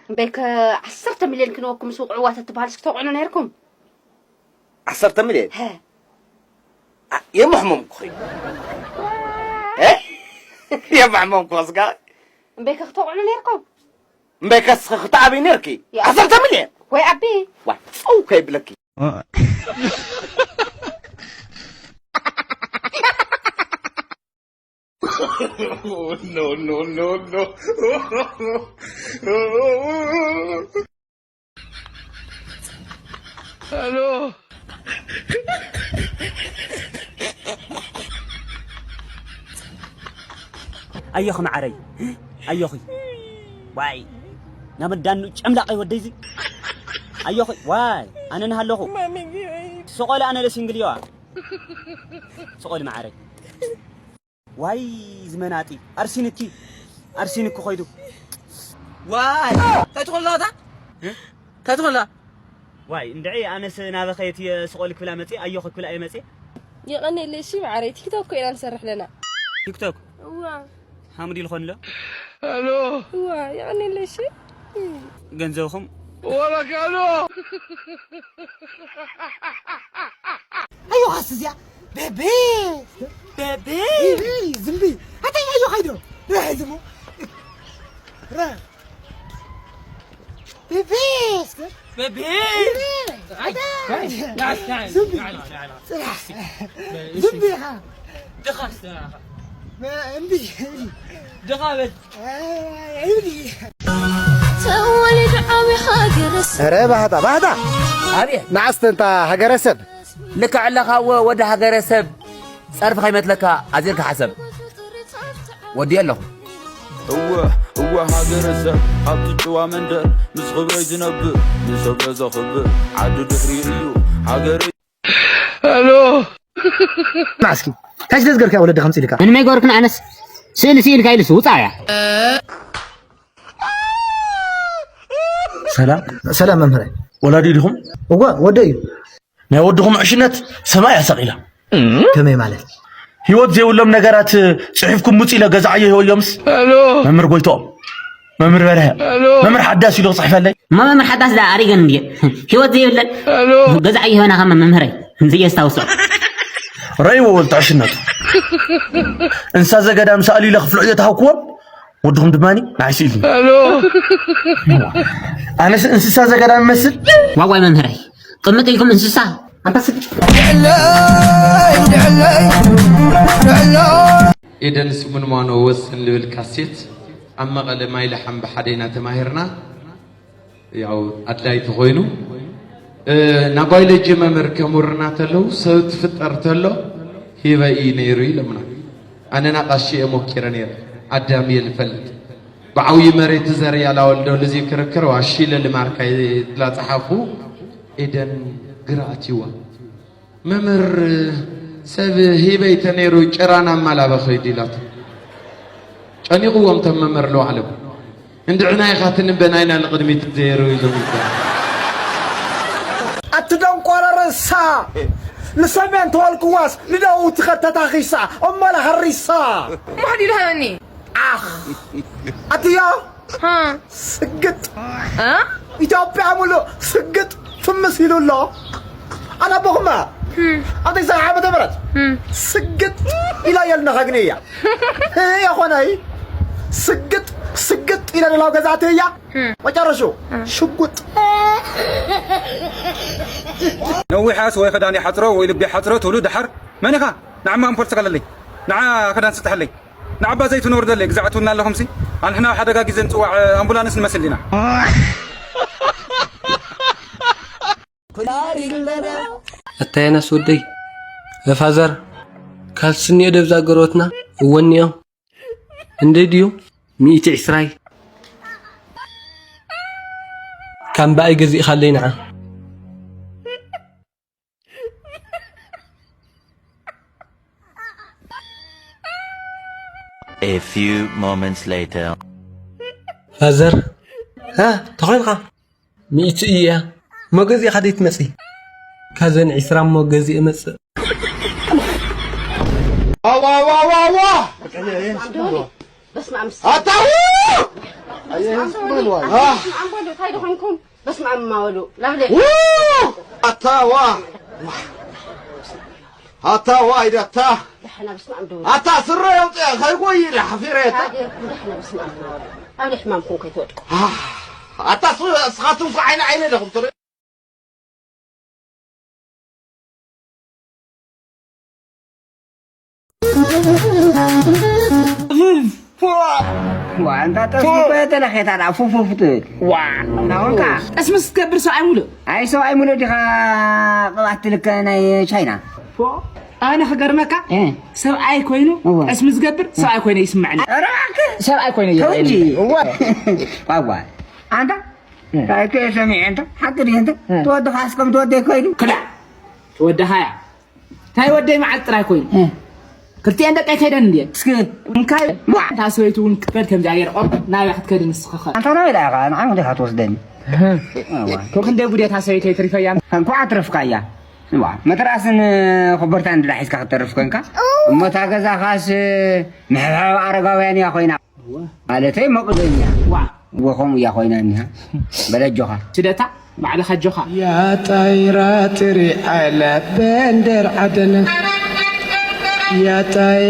እምበይከ ዓሰርተ ሚልዮን ክንወኩም ምስ ውቕዕዋ ተትበሃል እስኪ ተውቕዕሉ ነይርኩም። ዓሰርተ ሚልዮን? ሀ። አ-፣ የመሕመምኩኺ። እ? የመሕመምኩ ስጋ። እምበይከ ክተውቕዕሉ ነይርኩም። እምበይከ እስኺ ክተዓብዪ ነይርኪ። ያ። ዓሰርተ ሚልዮን? ወይ ኣቢ። ዋ፣ ጸው ከይብለኪ። No, no, no, no. Hello. ኣዮኺ መዓረይ፣ ኣዮኺ። ዋይ፣ ናብ እንዳኑ ጨምላቐይ ወደይዚ። ኣዮኺ፣ ዋይ፣ ኣነ ንሃለኹ። ስቆሊ ኣነ ለ ሲንግል እየዋ። ስቆሊ መዓረይ። ዋይ፣ ዝመናጢ። ኣርሲንኪ፣ ኣርሲንኪ ኮይዱ። ዋይ፣ እንታይ ትኾንካ ኣታ? እ? እንታይ ትኾንካ? ዋይ፣ እንድዒ ኣነስ ናበኸ እቲ ስቆሊ ክብላ መጽየ፣ ኣዮኺ ክብላ እየ መጽየ። የቐኔለይ፣ እሺ፣ መዓረይ፣ ቲክቶክ እኮ ኢና ንሰርሕ ኣለና። ቲክቶክ? እዋ። ሓሙድ ኢልኾን ኣሎ? ኣሎ። እዋ፣ የቐኔለይ፣ እሺ። ገንዘብኹም? ወረካ ኣሎ። ኣዮኻስ እዚኣ፣ ቤቤ። ቤቤ። ቤቤ፣ ዝም በይ። ኣታይ ኣዮኻ ኢዶ? ረ፣ ዝሞ። ረ። ቤቤ። ቤቤ። ቤቤ። ኣታ። ኣይ፣ ኣይ፣ ኣይ፣ ዝም በይ። ኣይ፣ ኣይ፣ ኣይ፣ ኣይ። ጽናሕ። እሺ። ዝም በይ ኢኻ። ድኻ ኣስተናኻ። መ-፣ እምቢ፣ እምቢ። ድኻ በል። ኣይ፣ እምቢ። ተወልድ ዓቢ ሃገረሰብ። ኧረ ባህታ፣ ባህታ። ኣቤት። ንዓስተ እንታ ሃገረሰብ። ልክዕ ኣለኻ ወ-፣ ወዲ ሃገረሰብ። ጸርፊ ከይመትለካ ኣዚርካ ሓሰብ። ወዲ ኣለኹ። እወ፣ እወ ሃገረሰብ፣ ኣብቲ ጭዋ መንደር፣ ምስ ኽብረይ ዝነብር፣ ንሰብ ዘኽብር፣ ዓዱ ድሕሪኡ እዩ፣ ሃገረይ። ሄሎ። ማስኪ፣ እንታይ ስለ ዝገርካ ወለዲ ከምጽእ ኢልካ? ምንም ኣይገበርኩን ኣነስ። ስእሊ ስኢልካ ኢሉስ ውጻእ እያ። ሰላም። ሰላም መምህረይ። ወላዲ ዲኹም? እወ፣ ወደ እዩ። ናይ ወድኹም ዕሽነት ሰማይ ኣሳቒላ። ከመይ ማለት? ህይወት ዘይብሎም ነገራት ጽሒፍኩም ምጹ ኢለ ገዛዓዮ ይህበዮምስ? ሄሎ። መምህር ጎይትኦም፣ መምህር በርሀ፣ ሄሎ። መምህር ሓዳስ ኢሉ ክጽሕፈለይ? እሞ መምህር ሓዳስ ደኣ ኣሪገን እንድየ። ህይወት ዘይብለን? ሄሎ። ገዛዓዮ ይህበና ከመ መምህረይ። እንድየ ስታውሶ። ረእይዎ ወልቲ ዕሽነቱ። እንስሳ ዘገዳም ሰኣሉ ኢለ ክፍልዑ እየ ተሃውክዎም። ወድኹም ድማኒ ንዓይ ስኢልኒ። ሄሎ። ኣነስ እንስሳ ዘገዳም እመስል? ዋዋይ መምህረይ፣ ቅምጥ ኢልኩም እንስሳ። ኣንታ ስዲ። ኤደን ስሙን ማኖ ወሰን ልብል ካሴት ኣብ መቐለ ማይ ለሓም ብሓደ ኢና ተማሂርና። ያው ኣድላይ ተኾይኑ፣ እ፣ ናብ ባዮሎጂ መምህር ከምህሩና ተለዉ፣ ሰብ ትፍጠር ተሎ ሂበ እዩ ነይሩ ኢሎምና። ኣነ ናቃሺ እየ ሞኪረ ነይረ፣ ኣዳም እየ ልፈልጥ። ብዓብዪ መሬት ትዘርያ ላወልዶ ልዚ ክርክር ዋሺ ለልማርካ ኢላ ጸሓፉ፣ ኤደን ግራ ኣትይዋ። መምህር ሰብ ሂበይ ተነይሩ ጭራና ኣማላበ ኸይዱ ኢላቶ። ጨኒቕዎም እቶም መምህር ለባዕሎም። እንድዕና ኢኻ ትንበ ናይና ንቕድሚት ዘይሩ ኢሎም ይባል። ኣቲ ደንቆሮ ርእሳ፣ ንሰሜን ተወልክዋስ ንደቡብ ትኸድ ተታኺሳ፣ እሞ ለሃሪሳ። ማሕዲ ድሃበኒ። ኣኽ። ኣትዮ። ሃ። ስግጥ። እ? ኢትዮጵያ ሙሉእ ስግጥ ፍምስ ኢሉ ኣሎ። ኣነ ኣቦኹማ። ህም። ኣብ ተስዓ ዓመተ ምህረት። ህም። ስግጥ ኢላ እያ ልነኻ ግን እያ። እ፣ የኾነይ። ስግጥ፣ ስግጥ ኢላ ደላው ገዛእቲ እያ። ህም። መጨረሹ። እ። ሽጉጥ። ነዊሓስ ወይ ክዳን ይሓጽሮ ወይ ልቢ ይሓጽሮ ትብሉ ደሓር መን ኢኻ? ንዓማ ኣምፖል ስቀለለይ። ንዓ ክዳን ስጥሐለይ። ንዓባ ዘይትነውርደለይ ግዛዕ ትውና ኣለኹምሲ፣ ኣንሕና ኣብ ሓደጋ ግዜ ንጽዋዕ ኣምቡላንስ ንመስል ዲና? እታየናስ ወደይ፣ ፋዘር፣ ካልስኒዮ ደብዛ ገሮትና እወንዮ። እንደ ድዩ? ሚእቲ ዕስራይ። ካምባይ ገዚእኻለይ ንዓ። A few moments later. ፋዘር፣ ሃ፣ ተኾይንኻ? ሚእቲ እያ። እሞ ገዚእኻ ደይትመጺ? ካዘን ዕስራ እሞ ገዚእ እመጽእ። ኣዋ፣ ኣዋ፣ ኣዋ፣ ኣዋ! በስመ ኣብ። ኣታው! ኣየ፣ ህዝብ በሉ፣ ኣይ። ኣህ! እንታይ ደኾንኩም? በስመ ኣብ እማ ወሉ። ላብለ። ው! ኣታ ዋ! ኣታ ዋ ኢዳ ኣታ! ደሓና በስመ ኣብ ደውል። ኣታ ስረ የውፅእ ከይጎይ ኢዳ ሓፊረ ኣታ! ኣዴ፣ ደሓና በስመ ኣብ እማ ወሉ። ኣብ ልሕማምኩም ከይትወድቁ። ኣታ ስ-፣ እስኻትኩም እኮ ዓይኒ ዓይነ ደኹም ትርኢ። ዋንታ ጠስሚ እኮ የተለኼታ ዳ ፉፉፍ ትብል ዋ ናሆንካ ጠስሚ ስትገብር ሰብኣይ ሙሉእ ኣይ ሰብኣይ ሙሉእ ዲኻ ቅብኣት ትልከ ናይ ቻይና ኣነ ክገርመካ እ። ሰብኣይ ኮይኑ እወ። ጠስሚ ዝገብር ሰብኣይ ኮይነ ይስምዐኒ ኧረ እባክህ ሰብኣይ ኮይነ ተው እንጂ ይረኣየኒ። እወ። ቋቋ ኣንታ እንታይ እኮ እየ ሰሚዐ እንተ ሓቂ ድየ እንተ ተወድኻ እስከም ተወደ ኮይኑ ክላ ተወድኻያ እንታይ ወደይ መዓልቲ ጥራይ ኮይኑ ክልቲኤን ደቀይ ከይደን እንድየ እስኪ እንካይ እታ ሰበይቲ እውን ክትበል ከምዚኣ ገይረ ቆርበት ናበይ ክትከዲ ንስኺ ኸ ኣንታ ናበይ ደኣ ኸዓ ንዓይ ዲኻ ትወስደኒ እዋ፣ ክንደይ ጉድ እታ ሰበይተይ ትሪፈያ እንኳዕ ኣትረፍካያ እዋ፣ መትርኣስን ኮቦርታን እንድዳ ሒዝካ ክትተርፍ ኮንካ እሞ እታ ገዛኻስ ምሕብሓብ ኣረጋውያን እያ ኮይና ማለተይ መቕዘኛ ዋ እወ ከምኡ እያ ኮይና እኒሃ በል ኣጆኻ ስደታ ባዕልኻ ኣጆኻ ያጣይራ ትሪ ዓለ በንደር ዓደነ ያጣይ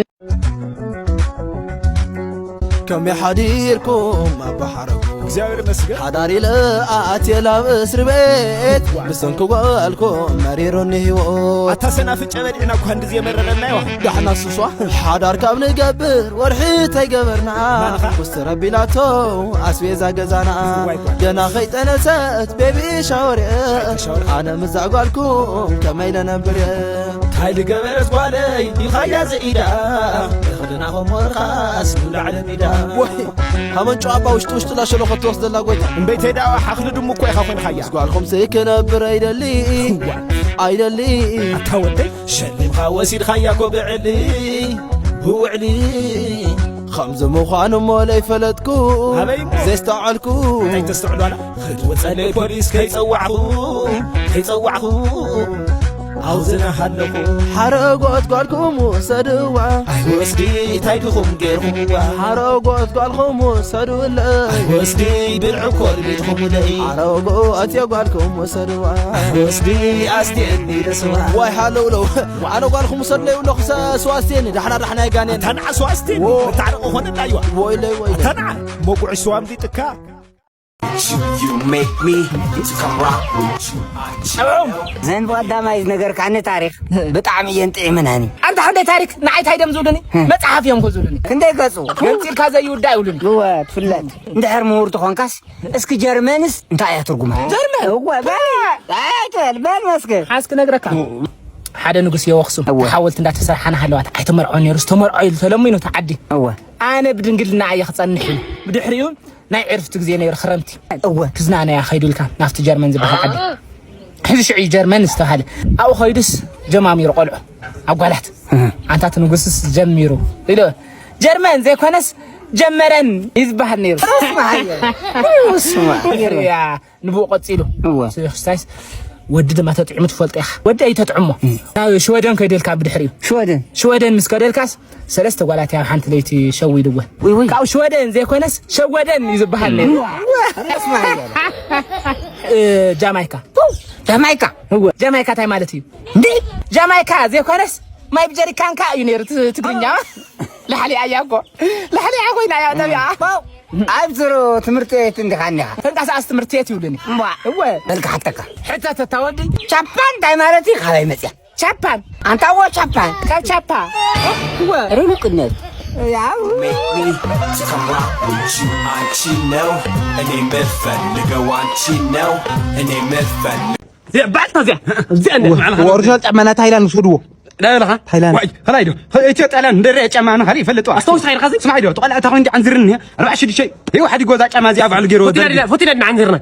ከመይ ሓዲርኩም ኣባሓረጉ እግዚኣብሔር ይመስገን ሓዳር ኢለ ኣትየ ላብ እስሪ ቤት ብሰንኪ ጓልኩም መሪሩኒ ህይወት ኣታ ሰናፍጨ በሊዕና እኳ እንድዚ የመረረና ይዋ ዳሕና ሱሷ ሓዳር ካብ ንገብር ወርሒ ተይገበርና ኩስትር ኣቢላቶ ኣስቤዛ ገዛና ገና ከይጠነሰት ቤቢ ሻወር ኣነ ምዛዕ ጓልኩም ከመይ ለነብር እንታይ ድገበረት ጓለይ ኢልካያ ዘኢዳ እኽልና ኸሞርኻስ ንላዕሊ ሚዳ ሃመንጮ ኣባ ውሽጢ ውሽጢ ላሸሎ ከትወስደላ ጎይታ እምበይተይ ዳዋ ሓኽሊ ድሙ እኮ ኢኻ ኮይንኻያ ጓልኹም ዘይክነብር ኣይደሊ ኣይደሊ ኣታ ወደይ ሸሊምኻ ወሲድኻያ ኮ ብዕሊ ብውዕሊ ከምዚ ምዃኑ እሞ ለይፈለጥኩ ኣበይ እሞ? ዘስተውዓልኩ እንታይ ተስተውዕሉ ኣላ? ኽድወፀለይ ፖሊስ ከይፀዋዕኹ ከይፀዋዕኹ ኣብዝና ሃለኹ ሓረጎት ጓልኩም ውሰድዋ ኣይወስዲ እንታይ ድኹም ገይርኹምዋ ሓረጎት ጓልኩም ውሰዱለይ ኣይወስዲ ብልዕኮር ቤትኹምለይ ሓረጎት የጓልኩም ውሰድዋ ኣይወስዲ ኣስትየኒ ደስዋ ዋይ ሃለውለው ኣነ ጓልኩም ውሰድለይ ብለኹ ሰ- ስዋ ኣስትየኒ ዳሕና ዳሕና የጋንየኒ ተንዓ ስዋ ኣስትየኒ ዎ። መታዕረቂ ኾነና እዩዋ ወይለይ ወይለይ ተንዓ መጉዒ ስዋ ኣምሊጥካ You make me to come rock with you. ዘንቡ ቀዳማይ ዝነገርካኒ ታሪክ ብጣዕሚ እየን ጥዒመናኒ ኣንታ ክንደይ ታሪክ ንዓይ ታይ ደም ዝብሉኒ መፅሓፍ እዮም ኮ ዝብሉኒ ክንደይ ገፁ ገንፂልካ ዘይውዳእ ይብሉኒ እወ ትፍለጥ እንድሕር ምሁር ትኾንካስ እስኪ ጀርመንስ እንታይ እያ ትርጉማ ጀርመን እወ በል ኣይትበል በል መስገ ሓዝ ክነግረካ ሓደ ንጉስ የወክሱ ሓወልቲ እንዳተሰርሓ ናሃለዋት ኣይተመርዖ ነይሩ ዝተመርዖ ኢሉ ተለሚኑ ተዓዲ እወ ኣነ ብድንግልና እየ ክፀንሕ ኢሉ ብድሕሪኡ ናይ ዕርፍቲ ግዜ ነይሩ ክረምቲ እወ ክዝናነያ ከይዱ ኢልካ ናብቲ ጀርመን ዝበሃል ዓዲ ሕዚ ሽዑ እዩ ጀርመን ዝተባሃለ ኣብኡ ከይዱስ ጀማሚሩ ቆልዑ ኣጓላት ኣንታት ንጉስስ ጀሚሩ ኢሉ ጀርመን ዘይኮነስ ጀመረን እዩ ዝበሃል ነይሩ ንብኡ ቀፂሉ ስለ ክስታይስ ወዲ ድማ ተጥዕሙ ትፈልጦ ኢኻ ወዲ ኣይተጥዕሞ ናብ ሽወደን ከይደልካ ብድሕሪኡ ሽወደን ሽወደን ምስ ከደልካስ ሰለስተ ጓላት ኣብ ሓንቲ ለይቲ ሸዊድወን ካብኡ ሽወደን ዘይኮነስ ሸወደን እዩ ዝበሃል ነይሩ እ፣ ጃማይካ ጃማይካ ጃማይካ እንታይ ማለት እዩ እንዴ ጃማይካ ዘይኮነስ ማይ ብጀሪካንካ እዩ ነይሩ ት- ትግርኛ ላሕሊኣ እያ እኮ ላሕሊኣ ኮይና እያ ጠቢዓ ኣብ ዝሮ ትምህርቲ ቤት እንዲኻ እኒኻ ተንቀሳቐስ ትምህርቲ ቤት ይብሉኒ እዋ እወ በልካ ሓተካ ሕተት እታ ወዲ ቻፓን እንታይ ማለት እዩ ካበይ መፅያ ቻፓን ኣንታ እዎ ቻፓን ካብ ቻፓ እወ ርኑቅነት ያው Make me to come rock with you, አንቺ ነው እኔ የምፈልገው አንቺ ነው እኔ የምፈልገው እዚኣ ባልታ እዚኣ እዚኣ እንደ ባዕልኻ ኦሪጂናል ጫማ ናይ ታይላንድ ውሰድዎ ዳይላኻ ታይላንድ ዋይ ከላይ ዶ ኢትዮ ጣልያን ደረ ጫማ ንኻሊ ይፈልጥዋ ኣስተውስ ታይልኻ ዚ ስማዕ ዶ ተቆላ እታ ኮይንዲ ዓንዝርኒ ኣርባዕ ሽዱሽተ ይው ሓዲ ጎዛ ጫማ እዚኣ ባዕሉ ገይርዎ ፎቲና ዲላ ፎቲና ዲና ዓንዝርና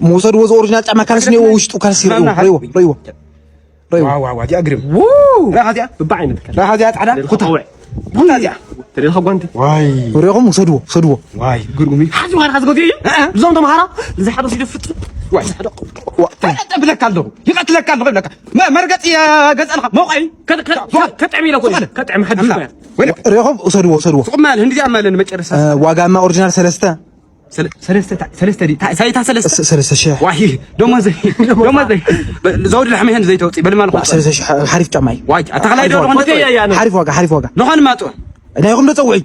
መውሰድዎ ዚ ኦሪጂናል ጫማ ካልሲ ኔዎ ውሽጡ ካልሲ ረይዎ ረይዎ ረይዎ ረይዎ ዋው ዋው እዚኣ ግርም ራኻ እዚኣ ብባዕ ዓይነት ካልሲ ራኻ እዚኣ ጻዕዳ ኩታ ኩታ እዚኣ ተደልኻ ጓንቲ ዋይ ሪኹም ውሰድዎ ውሰድዎ ዋይ ግርጉሚ ሓዚ ዋላ ዝገዝኡ እዩ እዞም ተምሃራ ዝሓደሱ ይደፍጥ ዋይ ዝሓደቁ ይቀጥለካ ኣለኹ ይቀትለካ ኣለኹ ይብለካ መርገፂ ገፀልካ መውቀይ ከጥዕም ኢለ ኮ ከጥዕም ሓድሽ ኮያ ሪኹም ውሰድዎ ውሰድዎ ሱቕ ማል ህንዲ ዚኣ ማለን መጨረሳ ዋጋማ ኦሪጂናል ሰለስተ ሰለ- ሰለስተ ታ- ሰለስተ ዲ- ታ- ሳይታ ሰለስተ ሰ- ሰለስተ ሺሕ። ዋሂ ደሞዘይ ደሞዘይ ዘውድ ለሕመ ይሄን ዘይተውፅእ በልማ ልኾን ሰለስተ ሺሕ ሓሪፍ ጫማ እዩ። ዋይ ኣታ ኸላይ ዶ ኾን ሆቴል እያ፣ እያ፣ እያ። ሓሪፍ ዋጋ ሓሪፍ ዋጋ ዝኾን ማጡ ናይኹም ዶ ፀውዒ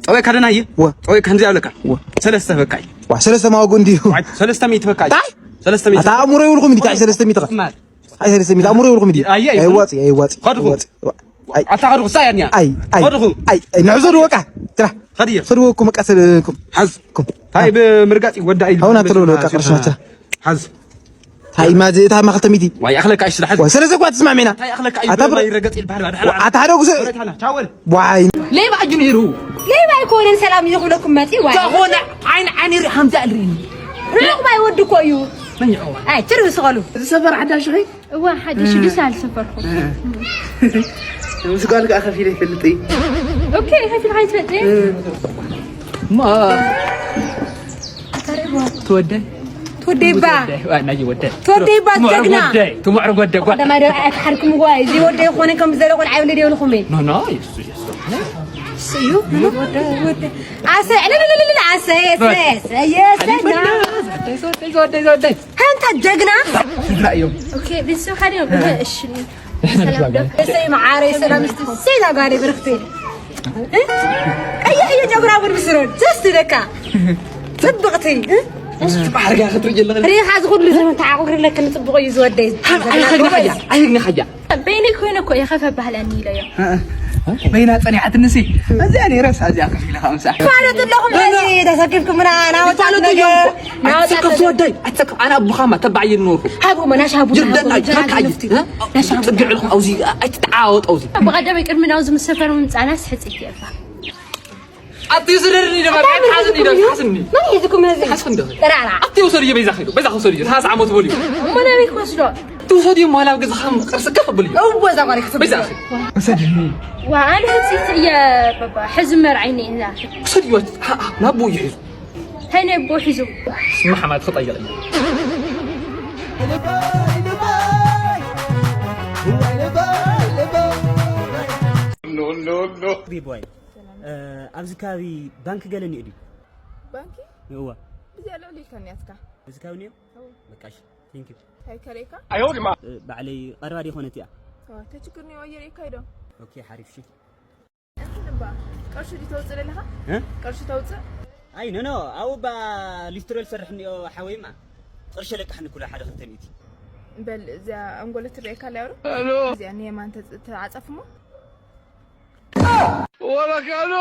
ጠወይ ካደና እየ ወ። ጠወይ ከምዚ ኣለካ ወ። ሰለስተ በካይ ዋ ሰለስተ ማወጎ እንዲዩ ሰለስተ ሚእቲ በካይ ታይ? ሰለስተ ሚእቲ ኣታ ኣእምሮ ይብልኩም እንዲ ታይ ሰለስተ ሚእቲ ኸ? ማል ኣይ ሰለስተ ሚእቲ ኣእምሮ ይብልኩም እንዲ ኣየ ኣይዋፂ ኣይዋፂ ኸድኹ ኣይዋፂ። ኣታ ኸድኹ ሳይ ኣድንያ ኣይ ኣይ ኸድኹ ኣይ ኣይ ንዕዞ ድወቃ ትራ ኸድየ ኸድወኩም ቀሰልኩም ሓዝ ኩም ታይ ብምርጋፅ ይወዳ ኢሉ ሀውና ተለውለ ወቃ ቅርሽና ትራ ሓዝ ታይ ማዚ እታ ማኸል ተሚቲ ዋይ ኣኽለካ እሽ ዝሓዝ ወ ሰለስተ ኳ ትስማዕ ሜና ታይ ኣኽለካ እዩ ኣታ ብር- ይረገፅ ይል ባህል ባድሓ ኣታ ሓደ ጉዞ ቻወል ዋይ ሌባ እዩ ነይሩ ሌባ ኣይኮነን ሰላም እዩ ክብለኩም መፂ ዋይ ተኾነ ዓይን ዓይን ሪ ሓምዛ ኣልሪኒ ርሑቕ ባይ ወዲ እኮ እዩ መን ይኸዋ ኣይ ትርቢ ስቐሉ እዚ ሰፈር ሓዳሽ ኸይ እዋ ሓድሽ ድስ ኣልሰፈርኩ ምስ ጓል ከዓ ከፊለ ይፈልጥ እዩ ኦኬ ከፊል ሓይትፈጥ እማ ትወደ ትወደይባ ናይ ወደ ትወደይባ ጀግና ትምዕርግ ወደ ጓል ቀዳማይ ዶ ኣትሓርኩም ጓ እዚ ወደ ይኾነ ከም ዘለ ቆልዓ ይብለ ዲብልኹም ኖ ኖ የሱ የሱ እዩ ወደ ወደ ኣሰ ለለለለ ኣሰ የሰ የሰ የሰ ወደ ወደ ሃንታ ጀግና ስድራ እዮም ኦኬ ቤተሰብ ሓደ እሺ ሰላም ዶ እሰይ መዓረይ ሰላም እስቲ እሰይ ዛጓዴ ብርክቲ ቀይሕ እየ ጨጉራ እውን ምስሮን ደስ ትለካ ፅብቕቲ ባህርጋ ክትርኢ ኣለኻ ሪኻ ዝኹሉ ዘመን ተዓቑግርለክኒ ፅቡቕ እዩ ዝወደይ ኣይኸግኒ ሓያ ኣይኸግኒ ሓያ በይነይ ኮይነ እኮ እየ ከፈ ባህለኒ ኢለዮ በይና ፀኒሓትንሲ እዚኣ ነይረስ እዚኣ ከፍ ኢለ ካብ ምሳሕ ፋለት ኣለኹም ሕዚ ተሰኪፍኩምና ናወጣት ነገር ኣይትሰከፍ ዝወደይ ኣይትሰከፍ ኣነ ኣቦኻማ ተባዕየ ዝነበርኩ ሃቡ መናሽ ሃቡ ይርደና ይትረካ እዩ ፅግዕ ኢልኩም ኣብዚ ኣይትተዓወጥ ኣብዚ ብቐደመይ ቅድሚ ናብዚ ምስ ሰፈር ምምፃና ስሕፅት እየ እባ ኣትዩ ዝደርኒ ደማ ሓዝኒ ዶ ሓዝኒ መን ሒዝኩም ነዚ ሓዝኒ ዶ ጠራራ ኣትዩ ሰድዮ በይዛ ኸይዱ በይዛ ኸይዱ ሰድዮ ሓዝ ዓመት በልዩ እሞ ናበይ ክወስዶ ትውሰድዮ ማላ ገዛኻ ቅርሲ ከፍ ብልዩ እወ እዛ ጓል ክትብል በይዛ ዋ ኣነ ህፅት እየ በባ ሕዚ መርዓይኒ እዛ ክሰድዮ ናብ ብኡ ይሕዙ እንታይ ናይ ኣቦ ሒዙ ስማ ሓማት ክጠይቕ እዩ ቢቦይ ኣብዚ ከባቢ ባንክ ገለ እኒኦ ድዩ? ባንኪ እዋ እዚኣ ልዕሊ ኢልካ እኒኣትካ እዚ ከባቢ እኒኦ? በቃ እሺ ቴንክ ዩ እንታይ ከለይካ ባዕለይ ቀረባ ድኾነት እያ ተችግር ኒኦ ኣየር የካይዶ ኦኬ ሓሪፍ እሺ እንትን እባ ቅርሺ ድዩ ተውፅእ ዘለኻ እ? ቅርሺ ተውፅእ ኣይ ኖ ኖ ኣብኡ ባ ሊስትሮ ዝሰርሕ እኒኦ ሓወይማ ቅርሺ ለቃሕኒ ኩሉ ሓደ ክልተ ሚእቲ በል እዚኣ ኣንጎሎ ትረኤካ ኣላ ያሩ እዚኣ ንየማን ተዓፀፍሞ ወበካሎ